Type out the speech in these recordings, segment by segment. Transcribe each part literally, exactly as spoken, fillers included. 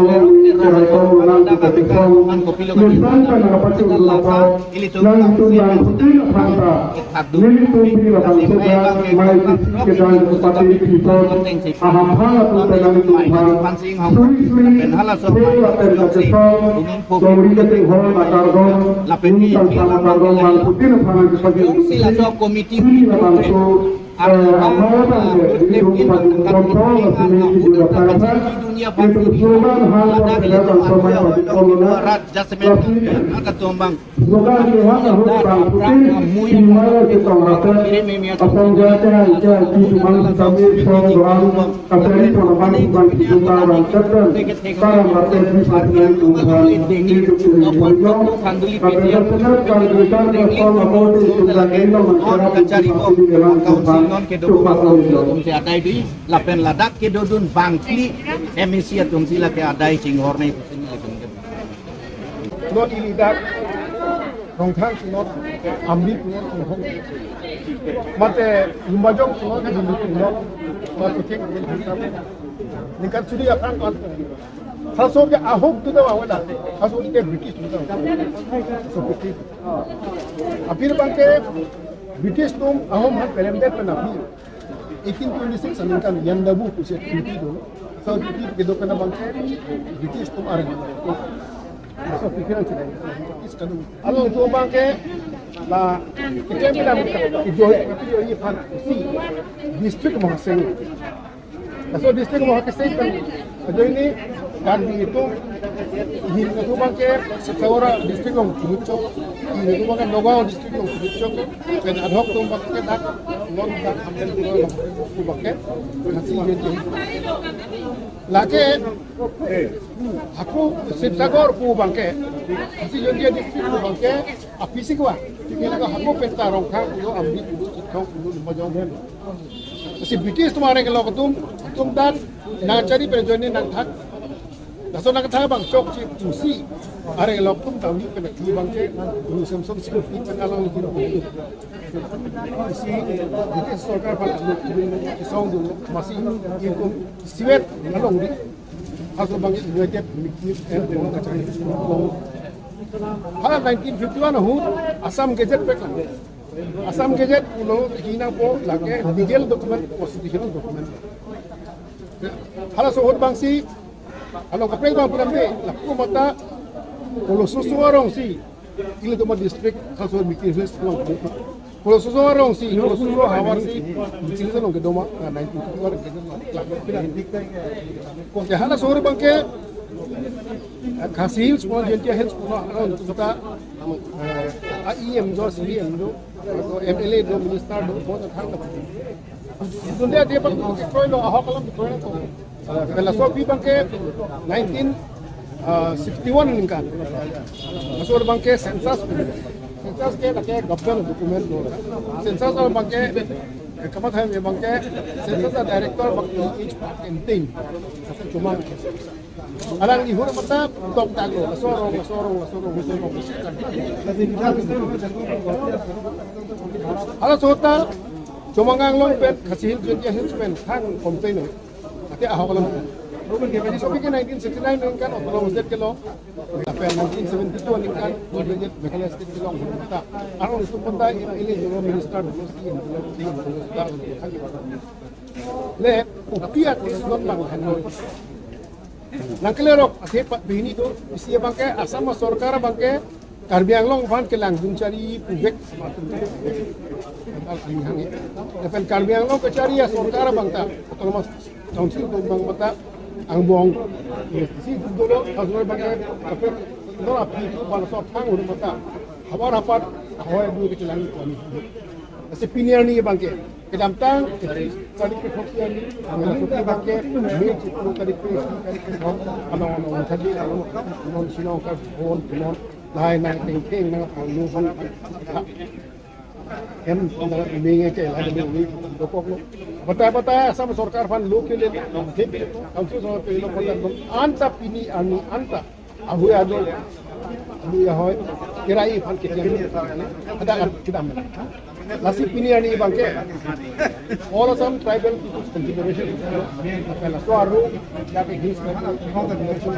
along, kehai kong nang kita kesong, nisan pen nangpachun dun apot, nangtum bangphutin aphan ta, nelitum pini labangso dak, mai kisi kedang ke pati pipon, ahamphan atum pen nangtum aphan, suri suri, phe lapen kachesong, dongri kachinghon akargong, ningkan sana akargong bangphutin aphan nangkepajun, pini labangso, Lapen ladak kedodun bangphli M A C atum si lake adai chinghor ne. Non ili dak Rongkhang si non, Amri si non, Rongkhang. Mate Lumbajong si non, Amri si non, mate Cheng si non. Ningkan suri aphrang kan. Halaso ke ahok tu dawa wala. Halaso ke British tu dawa. So British. Aphi abangke British atum ahom aphan pelemdet pen aphi eighteen twenty-six aningkan Yandabu pusi treaty do. So treaty kedo pen abangke British atum areng. So pikir ang sila British kanu. Alo tu abangke la keklem kedam kejohi kejohi aphan si district Mahaseng. Laso district Mahaseng pen ajoine Karbi atum, ahin atum abangke Sibsagar district along chunutchok, ahin atum abangke Nagaon district along chunutchok, pen adhok atum abangke dak, non dak, atum abangke Khasi Jaintia. Lake hako Sibsagar pu abangke, Khasi Jaintia district pu abangke, aphi si kwa. Lake hako pen ta Rongkhang pulo, Amri pulo, Chitkhong pulo, Lumbajong pulo. Si British atum areng kelok atum, atum dak nangchari pen ajoine nangthak. Laso nangthak abang chokche pusi areng kelok atum tangli pen atum abangke, Guru Samson Singh pen along lagi. Si British sorkar aphan kesong dolo, masi ingkung isivet along di. Halaso abang United Mikir and Democratic Front. Hala nineteen fifty-one ahut Assam Gazette peklang. Assam Gazette pulo hinangpo lake legal document, constitutional document. Halaso ahut abang si, along kaprek abang pu damde, lapu mata, Kolososo arong si, ilitum adistrict, halaso Mikir Hills along. Kolososo arong si, Kolososo havar si, Mikir Hills along kedo ma, ah, nineteen fifty-one kedo ma. Ke halaso ahut abangke, ah, Khasi Hills pulo, Jaintia Hills pulo, along kita, eh, a E M do, C E M do, M L A do, minister do, bahut athang do. Sunday dia bang ke kroi lo, ahok alam kroi lo. Pen laso aphi bang ke nineteen sixty-one aningkan. Laso abang ke census. Census ke lake government document lo. Census abang ke, eh, kamatha abang ke, census director bang ke each part and thing. Chomang. Alangli ahut mata tok tak lo, laso arong, laso arong, laso arong, laso arong. Halaso ta, Chomang Anglong pen, Khasi Hills, Jaintia Hills pen, thang complain lo. Ate ahok alam. Laso aphi ke nineteen sixty-nine aningkan autonomous state kelong. Lapen nineteen seventy-two aningkan, Meghalaya state kelong. Arong itum penta, M L A, Union Minister, D C, M L A, D C, M L A, le, upiak is not bang. Nangkele rok, athe pa bini do, isi abang ke, Assam sorkar abang ke, Karbi Anglong aphan kelang jun chari puvek. Lapen Karbi Anglong kachari asorkar abang ta, autonomous council atum abang ta, angbong, eh, isi dolo, asor abang ke, lapen, no aphi tu bang so thang ahut mata, havar hapat, ahoi adu kechelang koni. Lasi pini arni abang ke, kedamtang, kali ke thok arni, angla suki abang ke, me chiklo kali ke, kali ke thok, ano, ano, thadi, ano, ano, sino ka, bon, bon, lai, nang, teng, teng, nang, ano, ano, ano, em, nang, me nge ke, lai, me, me, dokok lo. Batai, batai, Assam sorkar aphan lo ke le, thik, council sorkar ke lo, anta pini arni, anta. Ahui adu, ahui ahoi, kerai aphan kekiam, ada kedam. Lasi pini arni abang ke, All Assam Tribal People's Confederation, laso aru, ya ke Hills Tribal Confederation,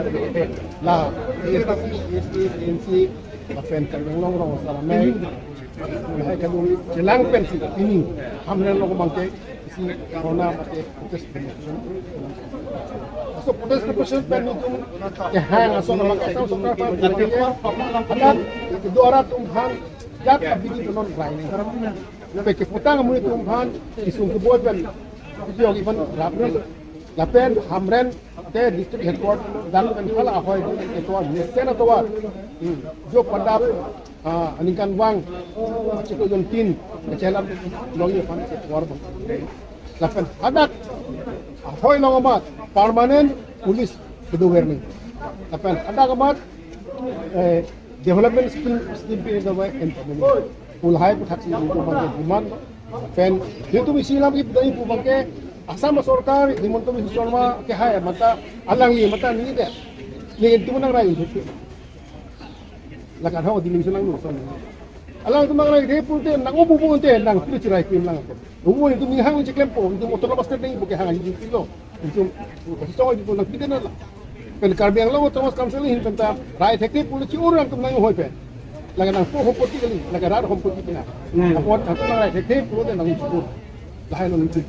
la, A S D C, A S D C, A N C, lapen Karbi Anglong rong saramai, lahai kadu chelang pensi, pini, Hamren along abang ke, isi corona mate protest demonstration. Laso protest demonstration pen itum kehang ason abang ke Assam sorkar aphan, alam kedo arat atum aphan, jat abidi tonon rai ne. Pe keputang amonit atum aphan, isung keboi pen, ipi ogi aphan rap ne. Lapen Hamren te district headquarter dan pen hala ahoi pen atovar, mesen atovar. Hmm. Jo padap, ah, aningkanvang, chiklo jontin, kachelam, longji aphan atovar bang. Lapen hadak, ahoi along amat, permanent police kedo vermin. Lapen hadak amat, eh, development scheme, scheme pen kedo vermin. Pu lahai aputhak si itum abang ke demand. Pen, itum isi alam ip dai pu abang ke, Assam sorkar, Himanta Biswa Sarma kehai mata, alangli mata ni de. Ni itum nang rai itum. Lakan hau di ning sunang nu son. Alangtum nang rai de pute, nang ubu bu te, nang pli chirai pin lang. Ubu itum ning hang chiklem po, itum autonomous state dei bu kehang itum pilo. Itum, itum nang pli de na la. Pen Karbi Anglong Autonomous Council ahin pen ta rai thekthe pulo chi-ur nangtum nang hoi pen. Lake nangpo hompoti kali, lake rat hompoti pina. Hmm. Apot nangtum nang rai thekthe pulote nang chi-ur. Lahai lo nangtum.